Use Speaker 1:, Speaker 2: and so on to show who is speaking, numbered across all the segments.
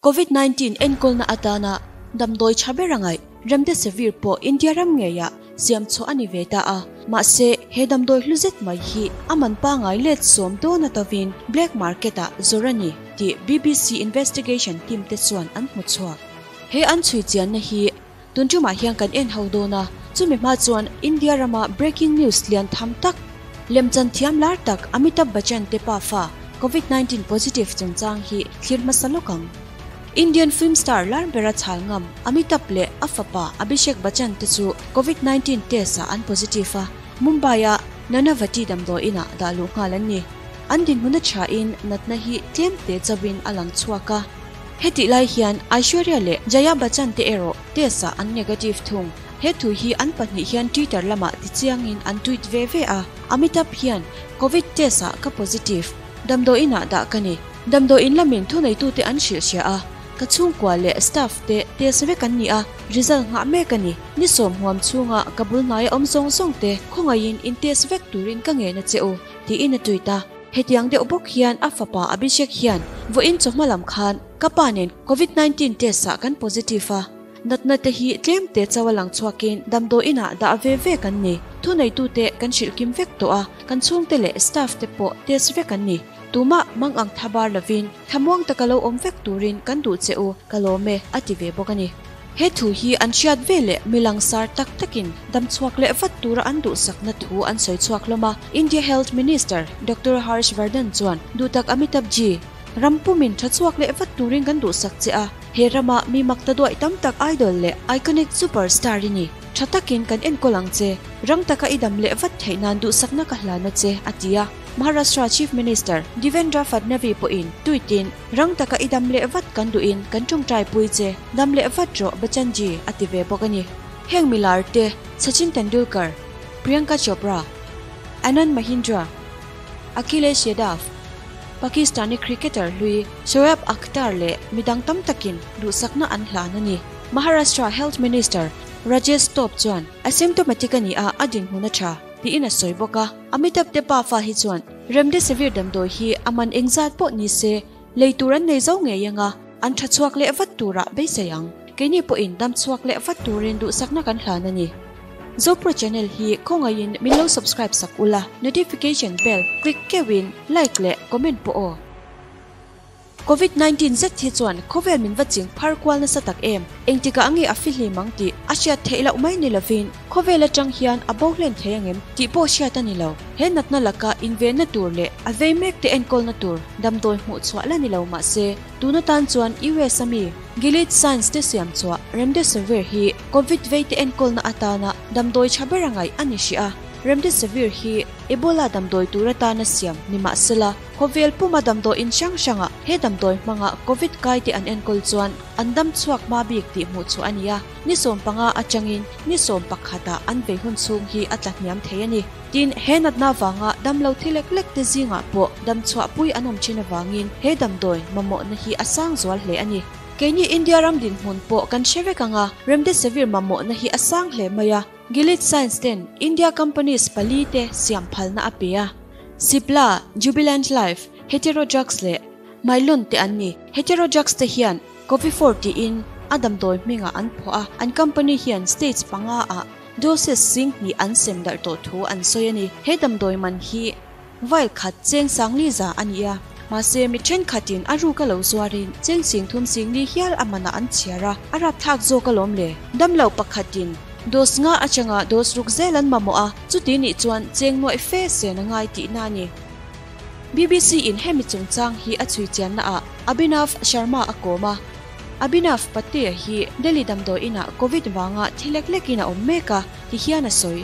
Speaker 1: Covid 19 enkawlna atana damdawi tha ber a ngaih Remdesivir pawh India ram ngeiah siam chhuah a ni ve ta a, mahse he damdawi hlu zet mai hi a man pangngai let sawm dawn atovin black market ah zawrh a ni tih BBC investigation team te chuan an hmu chhuak. He an chhui chianna hi tun tumah hian kan en ho dawn a, chumi hma chuan India rama breaking news lian tham tak, lemchan thiam lar tak Amitabh Bachchan te pafa Covid 19 positive chungchang hi thlir hmasa lawk ang. Indian film star lar bera chhal ngam Amitabh leh a fapa Abhishek Bachchan te chu Covid 19 test ah an positive a, Mumbai a Nanavati damdawi inah dah luh nghal an ni. An dinhmun a tha in natna hi tlem te chauhin a lang chhuak a. Hetih lai hian Aishwarya leh Jaya Bachchan te erawh test ah an negative thung. He thu hi an pahnih hian Twitter lamah tichiangin an tweet ve ve a, Amitabh hian Covid test ah ka positive, damdawi inah dah ka ni. Damdawi in lamin thuneitute an hrilh hria a, ka chhungkua leh staff te test vek an ni a, result nghah mek a ni. Ni sawm huam chhunga ka bul hnaia awm zawng zawng te khawngaihin in test vek turin ka ngen a che u, tiin a tweet a. Hetiang deuh bawk hian a fapa Abhishek hian vawiin chawhma lam khan ka pa nen Covid 19 test ah kan positive a, natna te hi tlem te chauh a lang chhuakin damdawi inah dah ve ve kan ni. Thuneitute kan hrilh kim vek tawh a, kan chhungte leh staff te pawh test vek an ni. Tumah mang ang tha bar lovin thlamuang taka lo awm vek turin kan duh che u, ka lawm e, a ti ve bawk a ni. He thu hi an hriat ve leh mi langsar tak takin damchhuak leh vat tura an duhsakna thu an sawi chhuak hlawm a. India Health Minister Doctor Harsh Vardhan chuan duhtak Amitabh Ji, ram pumin tha chhuak leh vat turin kan duhsak che a, he rama mi makta duaih tam tak idol leh iconic superstar i ni. Tha takin kan enkawl ang che, rang taka i dam leh vat theih nan duhsakna ka hlan a che, a ti a. Maharashtra Chief Minister Devendra Fadnavis pawhin tweet-in, Rang taka i dam leh vat kan duhin kan tawngtai pui che, dam leh vat rawh Bachchan ji, a ti ve bawk a ni. Heng milar te, Sachin Tendulkar, Priyanka Chopra, Anand Mahindra, Akhilesh Yadav, Pakistani cricketer hlui Shoaib Akhtar leh midang tam takin duhsakna an hlan a ni. Maharashtra Health Minister Rajesh Tope chuan asymptomatic a ni a, a dinhmun a tha, tiin a sawi bawk a. Amitabh te pafa hi chuan Remdesivir damdawi hi a man engzat pawh ni se lei tur an nei zo ngei anga an tha chhuak leh vat turah beisei ang. Keini pawhin dam chhuak leh vat turin duhsakna kan hlan a ni. Zopro channel hi khawngaihin min lo subscribe sak ula, notification bell click keuhin like leh comment pawh aw. Covid 19 zet hi chuan khawvel min va ching phar kual nasa tak em? Engtikah nge a fihlim ang tih a hriat theih loh mai ni lovin khawvel atang hian a bo hlen thei angem tih pawh hriat a ni lo. He natna laka invenna tur leh a vei mek te enkawlna tur damdawi hmuh chhuah la ni lo mahse tun atan chuan US a mi Gilead Science te siam chhuah Remdesivir hi Covid vei te enkawlna atana damdawi tha ber a ngaih a ni hrih a. Remdesivir hi Ebola damdawi tur atana siam ni mahsela Khawvel puma damdawi in hrang hrangah he damdawi hmanga Covid kai te an enkawl chuan an dam chhuak hma bik tih hmuh chhuah a ni a, ni 15 atangin ni 11 ah an vei hun chhung hi a tla hniam thei a ni. Tin, he natna avanga damlo thi lek lek te zingah pawh dam chhuah pui an awm thin avangin he damdawi mamawhna hi a sang zual hle a ni. Keini India ram dinhmun pawh kan hre vek ang a, Remdesivir mamawhna hi a sang hle mai a, Gilead Science ten India companies pali te siam phalna a pe a. Cipla, Jubilant Life, Hetero Drugs leh Mylan te an ni. Hetero Drugs te hian Covifor tiin a damdawi hmingah an phuah a, an company hian states panga ah doses sing hnih an sem darh tawh thu an sawi a ni. He damdawi man hi vial khat cheng sangli za a ni a, mahse mi thenkhatin a ruk a lo zuarin cheng sing thum sing li hial a manah an chhiar a, a rapthlak zawk alawm le. Damlo pakhatin Dose nga atanga dose ruk zel an mamawh a, chuti nih chuan cheng nuaih fe sen a ngai tihna a ni. BBC in hemi chungchang hi a chhui chianna ah Abhinav Sharma a kawm a. Abhinav Patea hi Delhi damdawi inah Covid vanga thi lek lekin a awm mek a, ti hian a sawi.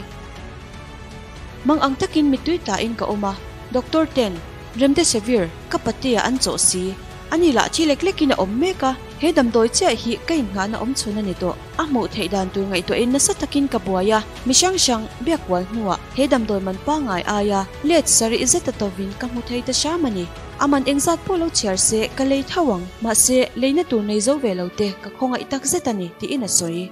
Speaker 1: Mang ang takin mittui tlaiin ka awm a, doctor ten Remdesivir ka Patea an chawh si. Ani lah thi lek lekin a awm mek a, he damdawi chiah hi ka innghahna awm chhun a ni tawh. A hmuh theih dan tur ngaihtuahin nasa takin ka buai a, mi hrang hrang biak kual hnuah he damdawi man pangngai aia let sarih zet a tovin ka hmu thei ta hram a ni. A man engzat pawh lo chhiar se ka lei tho ang, mahse leina tur nei zo ve lo te ka khawngaih tak zet a ni, tiin a sawi.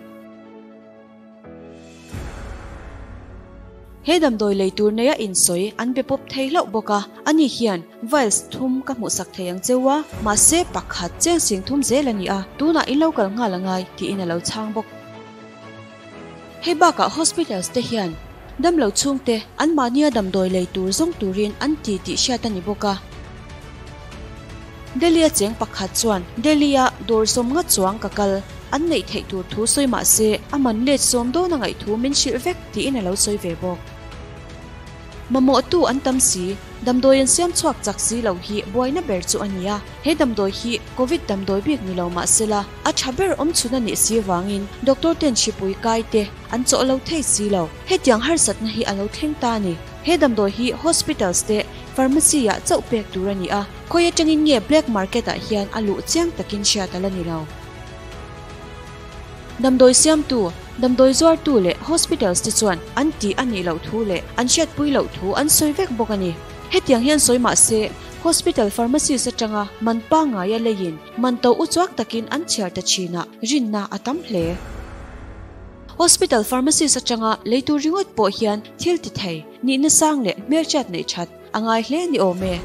Speaker 1: He damdawi lei tur neia insawi an be pawp thei hlauh bawk a, ani hian vials thum ka hmuhsak thei ang cheu a, mahse pakhat cheng sing thum zel a ni a, tunah in lo kal nghal a ngai tiin a lo chhang bawk. Hei bakah hospitals te hian damlo chhungte anmahnia damdawi lei tur zawng turin an ti tih hriat a ni bawk a. Delhi-a cheng pakhat chuan Delhi-a dawr sawmnga chuang ka kal an neih theih tur thu sawi mah se a man let sawm dawn a ngaih thu min hrilh vek tiin a lo sawi ve bawk. Mamawhtu an tam si, damdawi an siam chhuak chak si lo hi buaina ber chu a ni a, he damdawi hi Covid damdawi bik ni lo mah sela a tha ber awm chhun a nih si vangin doctor ten hripui kai te an chawh lo thei si lo. Hetiang harsatna hi a lo thleng ta a ni. He damdawi hi hospitals te pharmacy ah chauh pek tur a ni a, khawi atangin nge black market ah hian a luh chiang takin hriat a la ni lo. Damdawi siamtu, damdawi zuartu leh hospitals te chuan an tih a nih loh thu leh an hriatpui loh thu an sawi vek bawk a ni. Hetiang hian sawi mah se, hospital pharmacist atanga man pangngaia leiin man to uchuak takin an chhiar ta thin a, rinna a tam hle. Hospital pharmacist atanga lei tur ringawt pawh hian thil ti thei, nihna sang leh hmelhriat neih that a ngai hle ni awm e.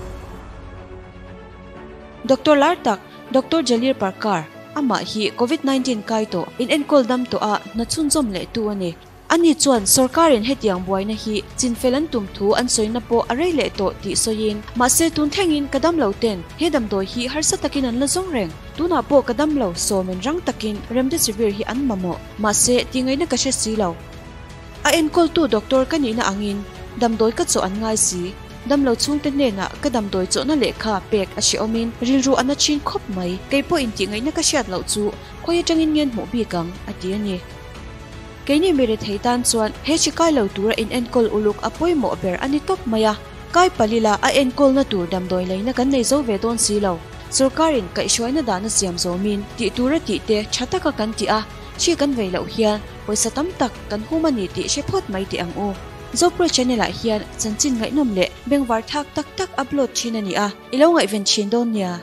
Speaker 1: Doctor lar tak Doctor Jalir Parkar, amah hi Covid 19 kai tawh in enkawl dam tawh a hna chhunzawm leh tu a ni. Ani chuan sorkarin hetiang buaina hi chinfel an tum thu an sawina pawh a rei leh tawh tih sawiin, mahse tun thlengin ka dam lo ten he damdawi hi harsa takin an la zawng reng. Tunah pawh ka dam lo, sawmin rang takin Remdesivir hi an mamawh. Mahse, tingaihna ka hre si lo. A enkawltu doctor ka nihna angin damdawi ka chawh an ngai si. Damlo chhungte hnenah ka damdawi chawhna lehkha pek a hrehawmin rilru a na thin khawp mai. Kei pawh intihngaihtna ka hriat loh chu khawi atangin ngen hmuh bik ang, a ti a ni. Keini mi rethei tan chuan he hri kai lo tura inenkawl uluk a pawimawh ber a ni tawp mai a. Kai palila a enkawlna tur damdawi leina kan nei zo ve dawn si lo. Sorkarin kaihhruaina dahna siam zawmin tih tura tih te tha taka kan tih a, hri kan vei loh hian pawisa tam tak kan hum a ni tih hre phawt mai teh ang u. Zopro channel ah hian chanchin ngaihnawm leh bengvar thak tak tak upload thin a ni a, i lo ngaihven thin dawn nia.